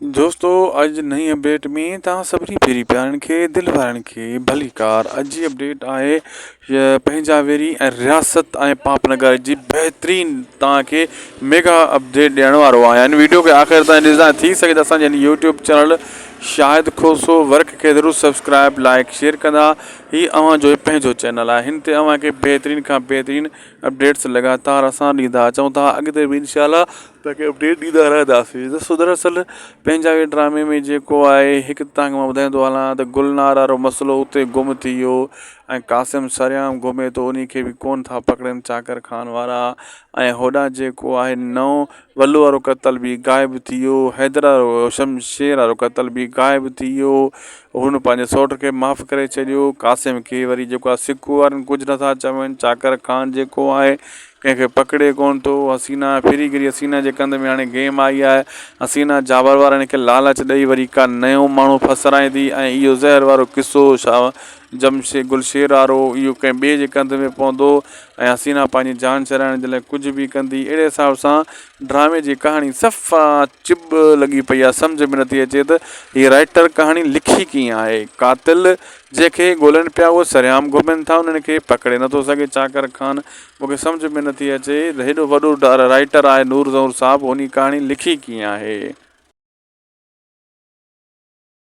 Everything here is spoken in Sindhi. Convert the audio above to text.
دوستو اڄ نئين اپڊيٽ ۾ توهان سڀني پيري پيارن کي دل وارن کي ڀليڪار اڄ جي اپڊيٽ آهي پنهنجا ويري ۽ رياست ۽ پاپ نگر جي بهترين توهان کي ميگا اپڊيٽ ڏيڻ وارو آهيان هن ويڊيو کي آخر تائين ڏسندا ٿي سگهي ته اسان جي YouTube channel Shahid Khoso work کي ضرور سبسڪرائب لائڪ شيئر ڪندا هي اوهان جو پنهنجو چينل آهي هن تي اوهان کي بهترين کان بهترين اپڊيٽس لڳاتار اسان ڏيندا اچون ٿا اڳتي به انشاء الله توهان کي اپڊيٽ ڏيندا رهنداسين ڏسو دراصل پنهنجا وي ڊرامي ۾ جيڪو آهي هڪ توهان کي مان ٻڌائيندو هلان ته گلنار وارو مسئلو اتي گم ٿي ويو ۽ قاسم سرعام گهمي ٿو انهي کي به ڪونه ٿا پڪڙين چاڪر خان وارا ۽ هوڏانهن جيڪو آهي نئون ولو وارو قتل به غائب ٿي ويو حيدر وارو شمشير وارو قتل به غائب ٿي ويو هن پنهنجي سئوٽ کي معاف ڪري ڇڏيو قاسم کي وري جيڪو آهي سکو وارن ڪجهه نٿا چون چاڪر خان جيڪو آهي ڪنهن کي پڪڙي ڪونه ٿو. حسينا ڦري گهري حسينا جي ڪنڌ ۾ هاڻي گيم آئي آهي. حسينا جابر وارن کي لالچ ڏئي وري ڪا نيو ماڻهو ڦسرائين ٿي ۽ اهو زهر وارو قصو شاهه جمشيد گلشير وارو اهو ڪنهن ٻئي جي ڪنڌ ۾ پوندو ۽ حسينا پنهنجي جان ڇڏائڻ جي لاء ڪجهه به ڪندي. اهڙي حساب سان ڊرامي جي ڪهاڻي صفا چٻ لڳي پئي آهي. سمجهه ۾ نٿي اچي ته هي رائيٽر ڪهاڻي لکي ڪيئن آهي. قاتل جنهن کي ڳولين پيا اهي سرعام گهمن ٿا انهن کي پڪڙي نٿو سگهي چاڪر خان مون کي سمجهه ۾ نٿي اچي ته هيڏو وڏو رائيٽر آهي نور زئور صاحب انهي ڪهاڻي لکي ڪيئن آهي.